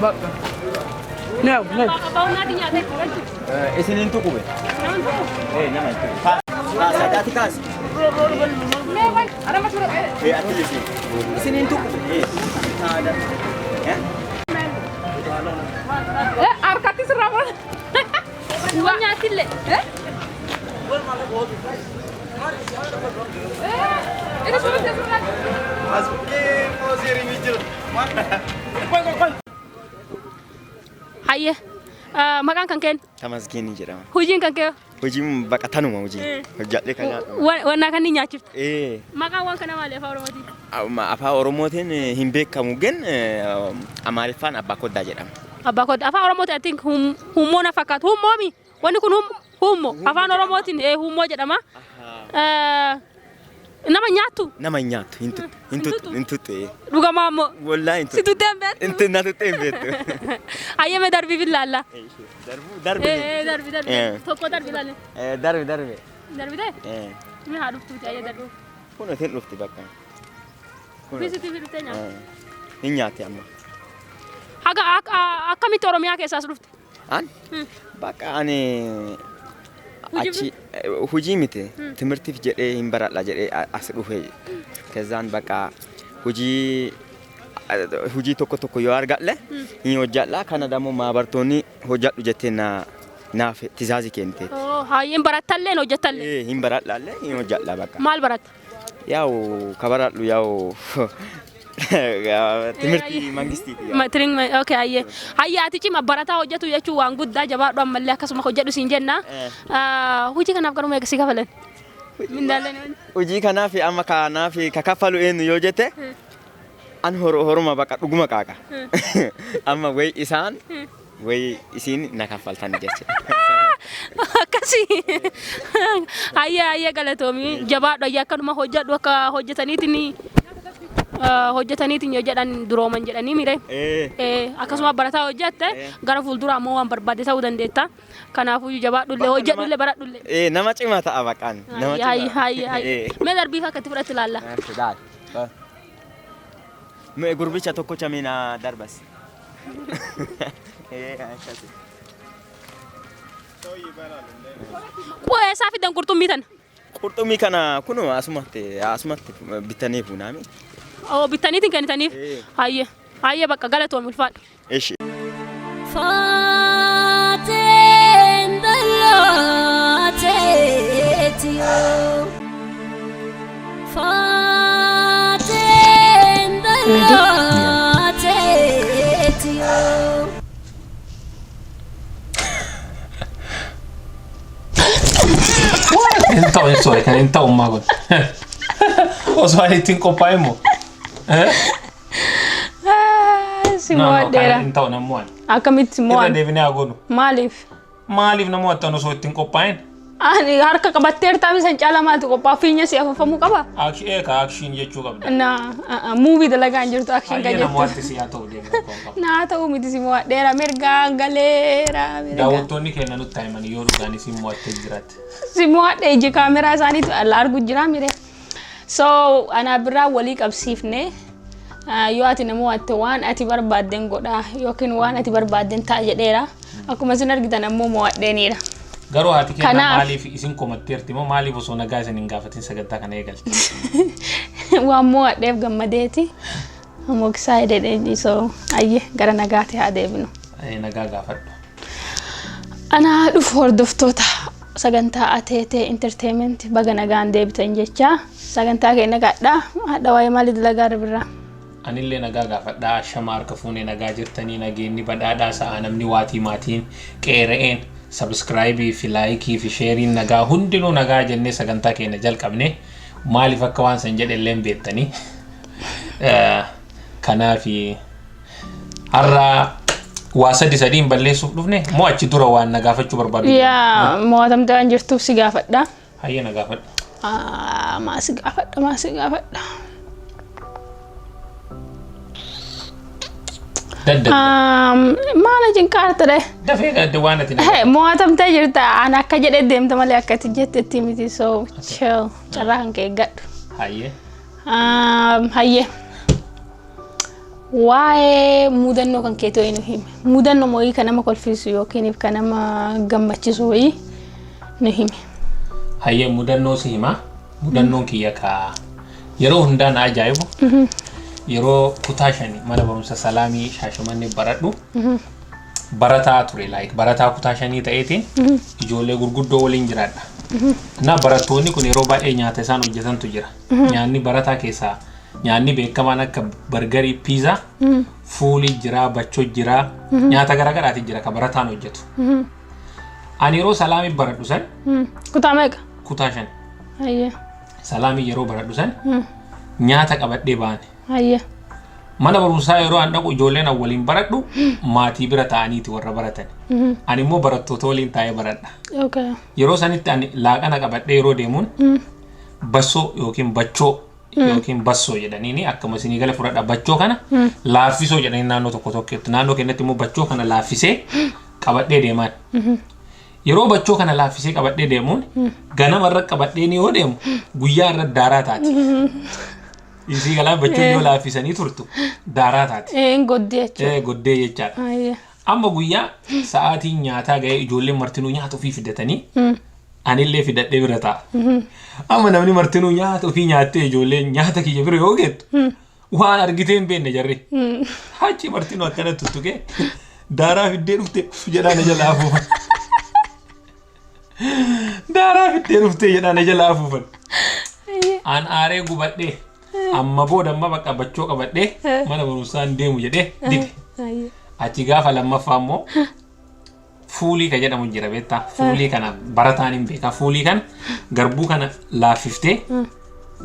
Bakka. No, no. Isiniin tuqube. Nama hin tuqu. Kaas ati kaas. Ati isin. Isiniin tuqube. Haadha. Harkatti sirraa mura. Waan nyaatillee. Ini suruh dia suruh. Hayyee. Maqaan kan keen Tamasgeenii jedhama. Hojiin kan kee Hojiin baqatanuma hojii. Hojjadhee kan nyaadhu. Wannaa kan ni nyaachifta. Eh. Maqaan waan kana maali afaan Oromootiin? Amma afaan Oromootiin hin beekamu gen Amaariffaan abbaa koddaa jedhama. Abbaa koddaa afaan Oromootiin I think hummoo na fakkaata. Hummoomi. Wanni kun hummo. Afaan Oromootiin hummoo jedhama. Nama nyaattu. Nama hin nyaattu, hin tuttu, hin tuttu, hin tuttu. Dhugamaa ammoo. Wallaahi hin Si tuttu. tuttee hin beektu. Hin tuttu, na tuttee hin beektu. Hayyee, mee darbii billaalla. Darbu darbi. Darbi darbi. Tokko darbi laalle. Darbi darbi. Darbi ta'e? Mee haa dhuftuuti, hayyee darbi. Kun isin dhufti bakka. Kun Bisitti dhuftee nyaata. Hin nyaatti amma. Haga akkamitti Oromiyaa keessaas dhufte? An bakka ani achi hojii miti, timirtiif jedhee hin baradha jedhee as dhufe. Kezzaan bakka hojii tokko tokko yoo argadhe hin hojjadha. Kana dammoo maabartoonni hojjadhu jettee na naaf tizaazii kennite. Oh, hayyeen barattallee hin hojjettallee. Hin baradhallee hin hojjadha bakka. Maal baratta? Yaa'u ka baradhu yaa'u timirtii mangistiiti. Matiriin, okay, hayyee. Hayyee, ati cima barataa hojjetu jechuun waan guddaa, jabaadhu, ammallee akkasuma hojjedhu siin jenna. Hojii kanaaf garuu meeqa si kafalan? Mindaalleen. Hojii kanaaf amma kanaaf ka kaffalu eenyu yoo jette, an horuma bakka dhuguma qaaqa. Amma wayi isaan wayi isiin na kaffaltan jecha. Akkasii. Hayyee, hayyee, galatoomii, jabaadhu, hayyee, akkanuma hojjedhu, akka hojjetaniitiin yoo jedhan durooman jedhanii mire. Akkasuma barataa hojjette gara fuulduraa ammoo waan barbaadde ta'uu dandeetta. Kanaafuu jabaadhullee, hojjedhullee, baradhullee. Nama cimaa ta'a baqaan. Nama Hayyee, cimaa. hayyee, hayyee. Mee darbii akka itti fudhatti ilaalla. Mee gurbicha tokkocha mee na darbas. Akkasi. Eessaa fidan qurxummii tana? Qurxummii kana kunoo asumatti bitanii fuunaami. Oo, bittaniitiin kennitaniif? Eh. Hayyee, hayyee, bakka galatoomi, ulfaadhu. Ishi. Faateen dallaateetiyo. Faateen dallaateetiyo. Hin ta'u, hin soore kan hin ta'u ummaa kun. Osoo ani ittiin qophaa'e immoo. Si No, no, mo'adheera. kan hin ta'u nammoo ani. Akkamitti si Irra mo'an? deebinee haa goonu. Maaliif? Maaliif nama wattan osoo ittiin qophaa'in? Ani harka qabatteertaa misan caala maaltu qophaa'u, fiinya si afuufamuu qaba? Eeka action jechuu qabda. Na movie dalagaa hin jirtu action kan Baay'ee nama jettu. watti si haa ta'u deemee rakkoo hin qabu. Naa ta'uu miti, si mo'adheera, mirgaan galeera mirgaan. Daawwattoonni keenya nutti himan yoo dhugaan isin mo'attee jiraatte. Si mo'adhe, iji kaameraa isaaniitu alla argu jira mire. So anaa biraa walii qabsiifne, yoo ati nama mo'atte waan ati barbaadden godhaa yookiin waan ati barbaadden ta'a jedheera. Akkuma isin argitan ammoo mo'adheeniidha. Garuu haati keenya maaliif isin komatteerti moo maaliif osoo nagaa isin hin gaafatin sagantaa kana eegalte? Waan mo'adheef gammadeeti. Ammoo excited, so ayyee gara nagaatti haa deebinu. Nagaa gaafadhu. Anaa dhufu hordoftoota sagantaa Ateetee Entertainment, baga nagaan deebitan jecha sagantaa keenya gadhaa hadha waa'ee maalii dalagaa birraa. Anillee nagaa gaafadhaa, shama harka fuunee, nagaa jirtanii, nageenyi badhaadhaa, sa'a namni waatii maatiin qeera'een subscribe fi like fi shareiin nagaa, hundinuu nagaa jennee sagantaa keenya jalqabne. Maaliif akka waan san jedhe illee hin beektanii. Kanaafi har'a waa sadi sadiin balleessuuf dhufne moo achi dura waan na gaafachuu barbaadu? Yaa, mo'atamtee waan jirtuuf si gaafadha. Hayyee, na gaafadhu. Maa si gaafadha, maa si gaafadha. Dadda. Maala cinqaarta dhe. Dafee gadde waan ati na Hey, mo'atamtee jirta, ani akka jedhee deemta malee akka ati jettetti miti, so chill, carraa kan kee eeggadhu. Hayyee. Hayyee. Waa'ee mudannoo kan keetii wayii nu himi. Mudannoo wayii kan nama kolfisu yookiin kan nama gammachiisu wayii nu himi. Hayyee, mudannoo si himaa. Mudannoon kiyya ka yeroo hundaa na ajaa'ibu. Yeroo kutaa 5 mana barumsa Salaamii Shaashamannee baradhu. Barataa ture, like barataa kutaa 5 ta'eetiin ijoollee gurguddoo waliin jiraadha. Na barattoonni kun yeroo baay'ee nyaata isaan hojjetantu jira. Nyaanni barataa keessaa nyaanni beekamaan akka burgerii, pizza, fuulii jira, bachoo jira, nyaata garaagaraati jira ka barataan hojjetu. Ani yeroo Salaamii baradhu san Kutaa meeqa? Kutaa 5. Hayyee. Salaamii yeroo baradhu san nyaata qabadhee baane. Hayyee. Mana barumsaa yeroo an dhaqu ijoolleen an waliin baradhu maatii bira ta'aniiti warra baratan. Ani immoo barattoota waliin taa'ee baradha. Yeroo sanitti ani laaqana qabadhee yeroo deemuun bassoo yookiin bachoo yookiin bassoo jedhaniini akkuma isinii gala fudhadha, bachoo kana laaffisoo jedhanii naannoo tokko tokkotti, naannoo keenyatti immoo bachoo kana laaffisee qabadhee deemaan. Yeroo bachoo kana laaffisee qabadhee deemuun ganama irra qabadhee ni yoo deemu guyyaa irra daaraa taati. Isii galaa bachoo yoo laaffisanii turtu daaraa taati. Een goddee jechuudha. Goddee jechaadha. Hayyee. Amma guyyaa sa'aatiin nyaataa ga'ee ijoolleen martinuu nyaata ofii fidatanii anillee fidadhee bira taa'a. Amma namni martinuu nyaata ofii nyaattee ijoolleen nyaata kiyya bira yoo geettu waan argitee hin beekne jarri. Achi martinuu akkana tuttuqee "Daaraa fiddee dhufte" jedhaan ija afuufan. "Daaraa fiddee dhufte" jedhaan ija afuufan. An aaree gubadhee amma booda amma bakka bachoo qabadhee mana barumsaa hin deemu jedhee dide. Hayyee. Achi gaafa lammaffaa immoo fuulii ka jedhamu jira, beektaa? Fuulii kana barataan hin beekaa. Fuulii kana garbuu kana laaffiftee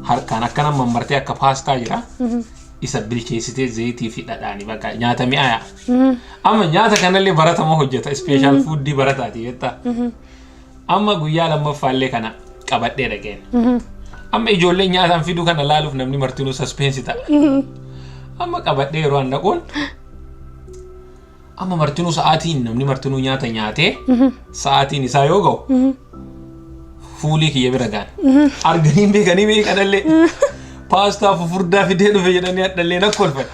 harkaan akkana mammartee akka paastaa jira. Isa bilcheessitee zayitii fi dhadhaani bakka nyaata mi'aayaa. Amma nyaata kanallee baratama hojjeta. Special foodii barataati, beektaa? Amma guyyaa lammaffaallee kana qabadhee dhaqeen. Amma ijoolleen nyaataan fiduu kana laaluuf namni martinuu suspense ta'a. Amma qabadhee yeroo an dhaquun amma martinuu sa'aatiin namni martinuu nyaata nyaatee sa'aatiin isaa yoo ga'u fuulii kiyya bira ga'an. Arganii beekanii beekanallee "Paastaa fufurdaa fidee dhufe" jedhanii hadhallee na kolfan.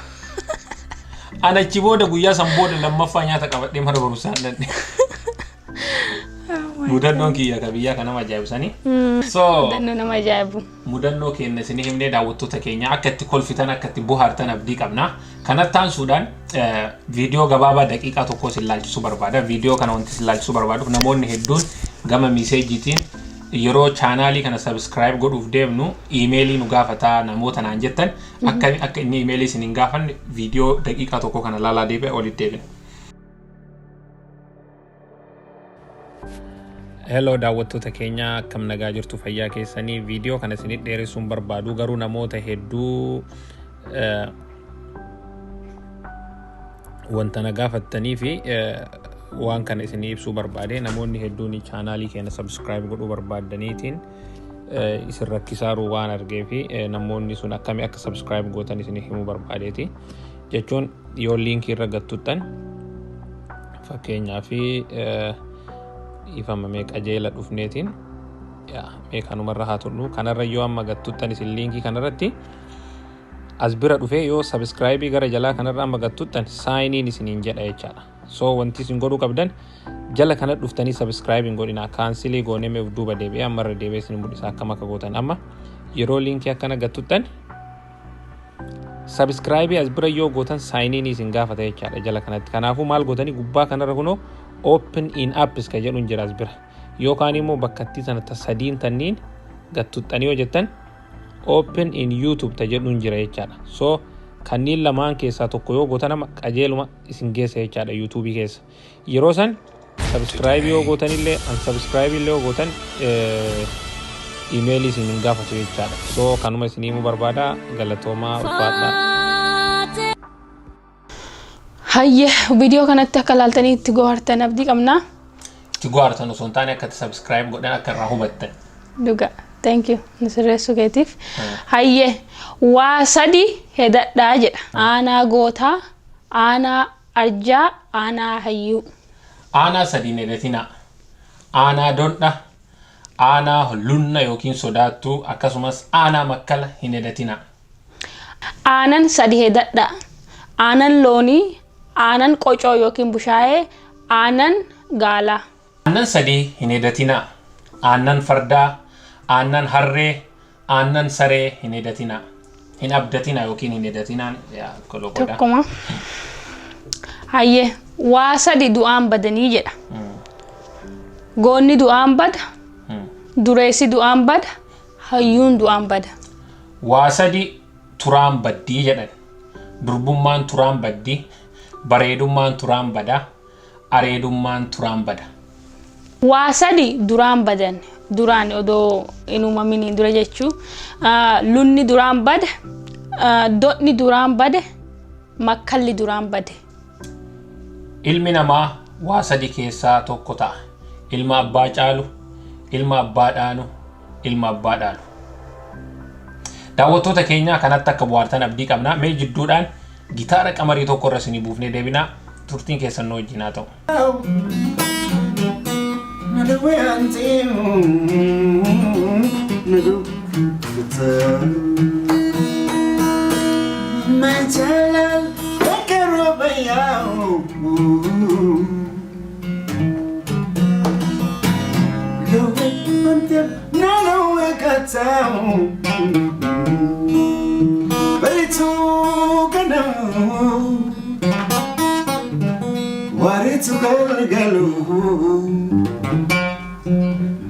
An achi booda guyyaa san booda lammaffaa nyaata qabadhee mana barumsaa hin dhaqne. Mudannoon kiyya ka biyyaa kan nama ajaa'ibsanii. So Mudannoo nama ajaa'ibu. Mudannoo keenya isinii himnee, daawwattoota keenya akka itti kolfitan, akka itti bohaartan abdii qabna. Kanatti aansuudhaan viidiyoo gabaabaa daqiiqaa 1 isin laalchisuu barbaada. Viidiyoo kana wanti isin laalchisuu barbaaduuf namoonni hedduun gama messageiitiin yeroo channelii kana subscribe godhuuf deemnu emailii nu gaafataa namoota naan jettan, akka akka inni emailii isin hin gaafanne viidiyoo daqiiqaa 1 kana laalaa deebi'a, walitti deebina. Hello daawwattoota keenya, akkam nagaa jirtu, fayyaa keessanii? Viidiyoo kana isinit dheeressuun barbaadu, garuu namoota hedduu wanta na gaafattanii fi waan kana isinii ibsuu barbaade. Namoonni hedduun channelii keenya subscribe godhuu barbaaddaniitiin isin rakkisaaru waan argee fi namoonni sun akkamii akka subscribe gootan isinii himuu barbaadeeti. Jechuun yoo linkii irra gattuttan, fakkeenyaa fi ifamamee qajeela dhufneetiin mee kanumarra haa turru, kanarra yoo amma gattuttan isin linkii kanarratti as bira dhufee yoo subscribe gara jalaa kanarra amma gattuttan sign in isiniin jedha jechaadha. So wanti isin godhuu qabdan jala kana dhuftanii subscribe hin godhina, cancelii goonee mee of duuba deebi'ee ammarra deebi'ee isin mul'isa akkam akka gootan. Amma yeroo linkii akkana gattuttan subscribe as bira yoo gootan sign in isin gaafata jechaadha jala kanatti. Kanaafuu maal gootanii, gubbaa kanarra kunoo "open in apps" ka jedhuun jira as bira, yookaan immoo bakkattii sana ta sadiin tanniin gattuxxanii yoo jettan "open in YouTube" ta jedhuun jira jechaadha. So kanneen lamaan keessaa tokko yoo gootan amma qajeeluma isin geessa jechaadha YouTubeii keessa. Yeroo san subscribe yoo gootanillee unsubscribe illee yoo gootan emailii isin hin gaafatu jechaadha. So kanuma isin himuu barbaada. Galatoomaa, ulfaadhaa. Hayyee, viidiyoo kanatti akka ilaaltanii itti gohartan abdii qabna. Itti gohartan osoo hin taane akka itti subscribe godhan akka irraa hubattan. Dhuga. Thank you. Nu sirreessuu keetiif. Hayyee, waa sadi hedadhaa jedha. Aanaa gootaa, aanaa arjaa, aanaa hayyuu. Aanaa sadiin edatinaa. Aanaa dondha, aanaa lunna yookiin sodaattuu, akkasumas aanaa makkala hin edatinaa. Aanan sadi hedadhaa. Aanan loonii, aanan qocoo yookiin bushaayee, aanan gaalaa. Aannan sadii hin hedatinaa. Aannan fardaa, aannan harree, aannan saree hin hedatinaa. Hin abdatinaa yookiin hin hedatinaan yaa loqoda. Tokkuma. Hayyee, waa sadi du'aan badanii jedha. Goonni du'aan bada, dureessi du'aan bada, hayyuun du'aan bada. Waa sadi turaan baddii jedhan. Durbummaan turaan baddii, bareedummaan turaan bada, areedummaan turaan bada. Waa sadi duraan badan, duraan odoo hin uumaminiin dura jechuu. Lunni duraan bada, dodni duraan bade, makkalli duraan bade. Ilmi namaa waa sadi keessaa tokko ta'a. Ilma abbaa caalu, ilma abbaa dhaanu, ilma abbaa dhaalu. Daawwattoota keenyaa kanatti akka bohaartan abdii qabna. Mee jidduudhaan gitaara qamarii tokko irra isinii buufnee deebinaa. Turtiin keessan nu wajjin haa ta'u. Waritu galgalu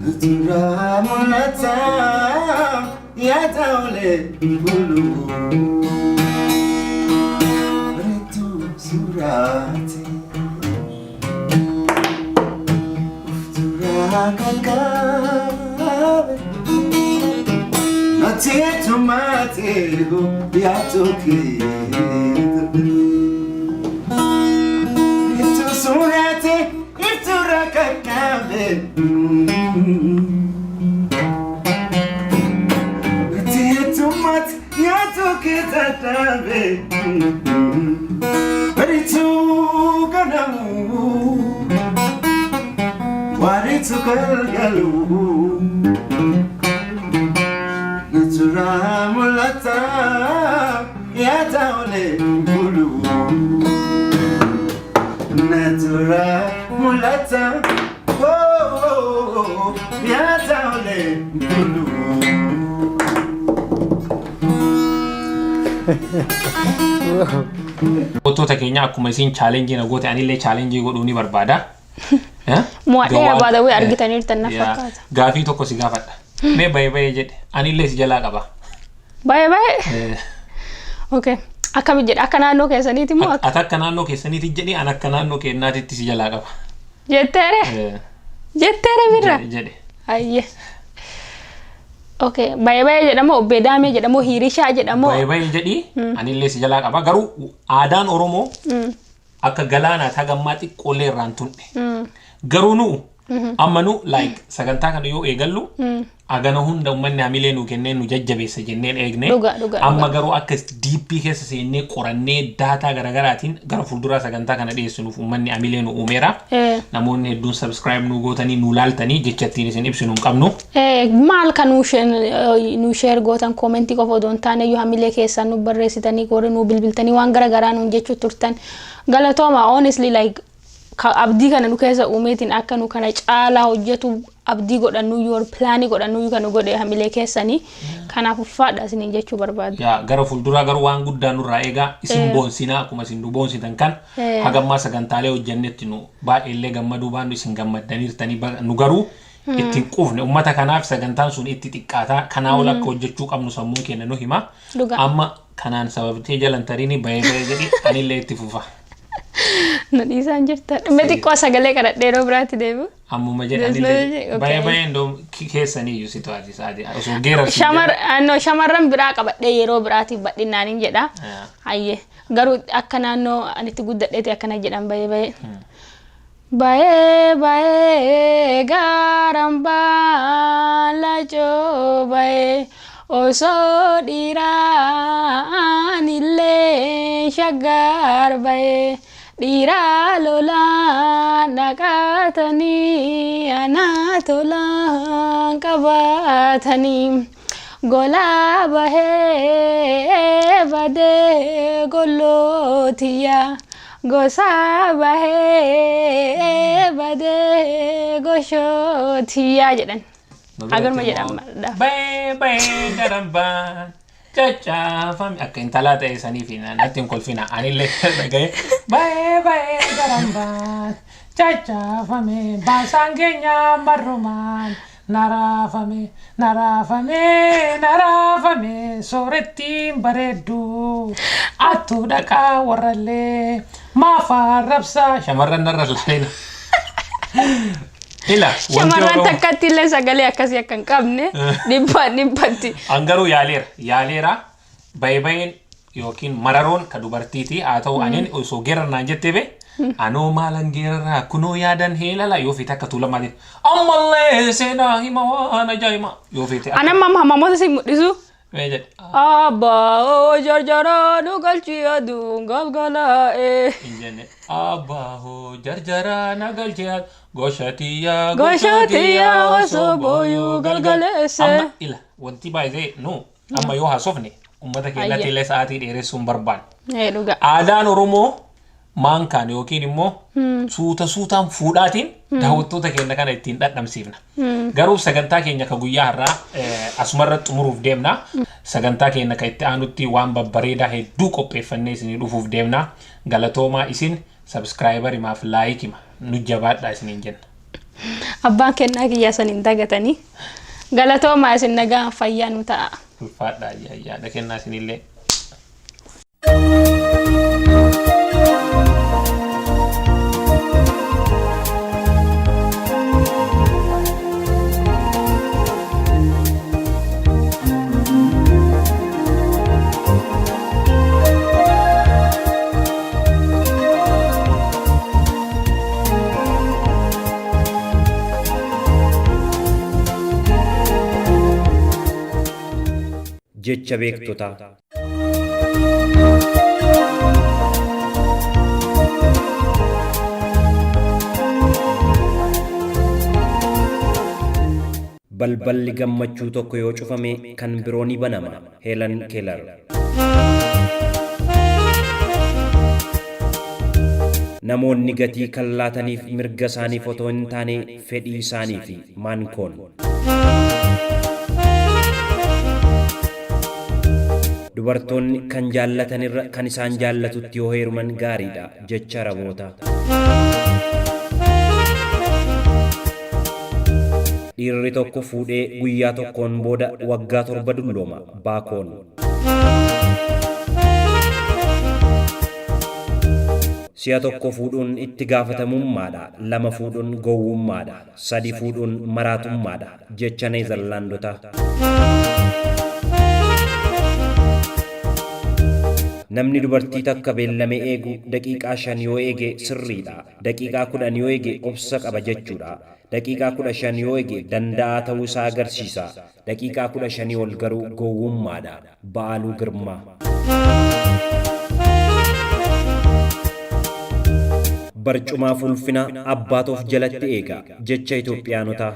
Natura mulata ya taule bulu Ritu surati Uftura kakabe Nati tumate ya toki Itu surate itu rakakabe Itu mat ya tokitatabe Baritu kanamu Waritu galgalu Natura mulata ya taule bulu Natura mulata oh, ya taule bulu. Daawwattoota keenya, akkuma isin challenge na goote anillee challenge godhuu ni barbaada. Mo'adhee abaadawee argitaniirtan na fakkaata. Gaafii tokko si gaafadha. Mee bayee bayee jedhe, anillee si jalaa qaba. Baay'ee baay'ee. Okay. Akkami jedha, akka naannoo keessaniiti moo akka? Ati akka naannoo keessaniiti jedhi, an akka naannoo keenyaatitti si jalaa qaba. Jetteere? Jetteere birra? Jedhe. Ayyee. Okay. Baay'ee baay'ee jedhamoo, obbee daamee jedhamoo, hiirishaa jedhamoo? Bayee bayee jedhi, anillee si jalaa qaba, garuu aadaan Oromoo akka galaanaati hagammaa xiqqoollee irraan tunne. Garuu nu amma nu like sagantaa kana yoo eegallu agana hunda uummanni hamilee nu kennee nu jajjabeessa jenneen eegne. Dhuga, dhuga, Amma garuu akka deep keessa seennee qorannee data garaagaraatiin gara fuulduraa sagantaa kana dhiyeessinuuf uummanni hamilee nu uumeera. Namoonni hedduun subscribe nu gootanii nu laaltanii jecha ittiin isin ibsinu hin qabnu. Maal kan nu share gootan, comment qofa odoo hin taane iyyuu hamilee keessan nu barreessitanii, warri nu bilbiltanii waan gara garaa nuun jechuu turtan. Galatooma, honestly, like abdii kana nu keessa uumeetiin akka nu kana caalaa hojjetu abdii godhannu yoo plan godhannu kan nu godhe hamilee keessanii. Kanaaf ulfaadha isiniin jechuu barbaada. Yaa, gara fuulduraa garuu waan guddaa nurraa eegaa, isin boonsinaa akkuma isin nu boonsitan kan hagammaa sagantaalee hojjennetti nu baay'eellee gammaduu baannu isin gammaddaniirtanii nu garuu ittiin quufne. Ummata kanaaf sagantaan sun itti xiqqaataa kanaa ol akka hojjechuu qabnu sammuun keenya nu hima. Amma kanaan sababtee jalan tariini bayee bayee jedhi, anillee itti fufa. Na dhiisaan jirta. Dhimma xiqqoo sagalee kadhadhee yeroo biraatti deebi'u. Ammuma jedhi, There's anillee okay. bayee bayee indoo keessanii si to'ati sa'aati osoo geerarsi. No, shamarran biraa qabadhee yeroo biraatiif bal'inaan jedha. Hayyee, garuu akka naannoo ani itti guddadheeti akkana jedhan, bayee bayee. Bayee bayee gaaraan baala bayee osoo dhiiraan illee shaggar bayee dhiiraa lolaan dhaqatanii anaa tolaan qabatanii. Golaa bahee badee gollootiya gosaa bahee badee goshootiya jedhan. Agaruma jedhan maldha. Bayee bayee garambaan caccaafame akka intalaa ta'e saniif natti hin kolfina anillee dhaga'e bayee bayee garambaan caccaafame baasaan keenya marrumaan naraafame naraafame naraafame soorettiin bareedduu attuu dhaqaa warrallee maafa rabsaa shamarran narra laalina. Ila wanti Shamarran Oromoo- takkatti illee sagalee akkasii akka hin qabne dhibbaan dhibbatti. An garuu yaaleera. Yaaleera baybayeen yookiin mararoon ka dubartiiti haa ta'u aniin osoo geerarnaan jettee be anoo maalan geeraraa kunoo yaadan heelala yoo feete akka tuulamaati ammallee seenaa hima waan ajaa'ibaa yoo feete akka Ana amma hamamoota si mul'isu. Mee jedhe Abbaa oo jarjaraa nu galchi aduun galgalaa'e. hin jenne abbaa hoo jarjaraa na galchee goshatiyyaa Goshatiyyaa osoo booyuu galgaleesse. Amma ila wanti baay'ee nu amma yoo haasofne uummata keenyatti illee sa'aatii dheeressuun barbaanne. Ee dhugaa. Aadaan Oromoo maankaan yookiin immoo suuta suutaan fuudhaatiin daawwattoota keenya kana ittiin dhandhamsiifna. Garuu sagantaa keenya ka guyyaa har'aa asumarratti xumuruuf deemna. Sagantaa keenya ka itti aanutti waan babbareedaa hedduu qopheeffannee isinii dhufuuf deemna. Galatoomaa isin sabskraayibarimaaf laayikima nu jabaadhaa isiniin jenna. Abbaan kennaa kiyyaa san hin dagatanii. Galatoomaa isin nagaan fayyaa nu ta'a. Ulfaadhaa yaada kennaa isinillee. Jecha beektotaa. Balballi gammachuu tokko yoo cufame kan biroo ni banama. Helen Keller. Namoonni gatii kan laataniif mirga isaaniif otoo hin taane fedhii isaaniifi maankoon. Dubartoonni kan jaallatanirra kan isaan jaallatutti yoo heeruman gaariidha jecha Araboota. Dhiirri tokko fuudhee guyyaa tokkoon booda waggaa 7 dullooma baakoon. Si'a tokko fuudhuun itti gaafatamummaadha, lama fuudhuun gowwummaadha, sadi fuudhuun maraatummaadha jecha Neezerlaandotaa. Namni dubartii takka beellamee eegu daqiiqaa 5 yoo eege sirriidha. Daqiiqaa 10 yoo eege obsa qaba jechuudha. Daqiiqaa 15 yoo eege danda'aa ta'uu isaa agarsiisa. Daqiiqaa 15 ol garuu gowwummaadha. Ba'aaluu Girmaa. Barcumaaf ulfina abbaatu of jalatti eega jecha Itoophiyaanotaa.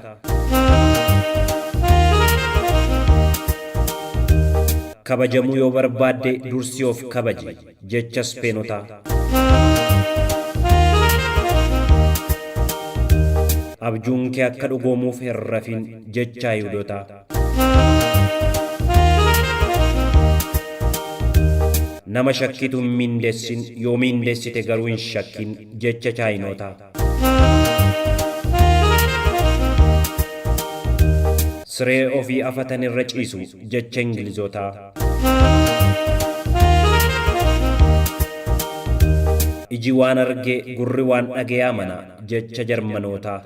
Kabajamuu yoo barbaadde dursii of kabaji jecha Ispeenotaa. Abjuun kee akka dhugoomuuf hin rafin jecha Ayihudotaa. Nama shakkitu hin miindessin, yoo miindessite garuu hin shakkin jecha Chaayinootaa. Siree ofii afatan irra ciisu jecha Ingilizootaa. Iji waan arge gurri waan dhagee amana jecha Jarmanootaa.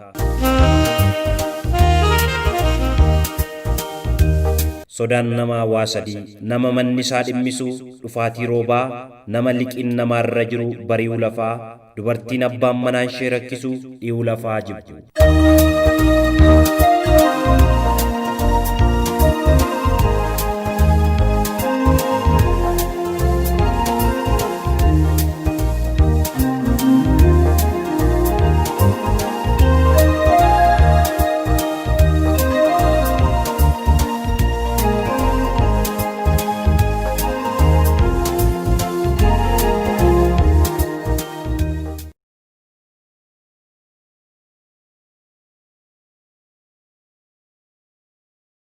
Sodaan namaa waa sadii, nama manni isaa dhimmisu, dhufaatii roobaa, nama liqiin namaarra jiru bari'uu lafaa, dubartiin abbaan manaan ishee rakkisu dhi'uu lafaa jibbu.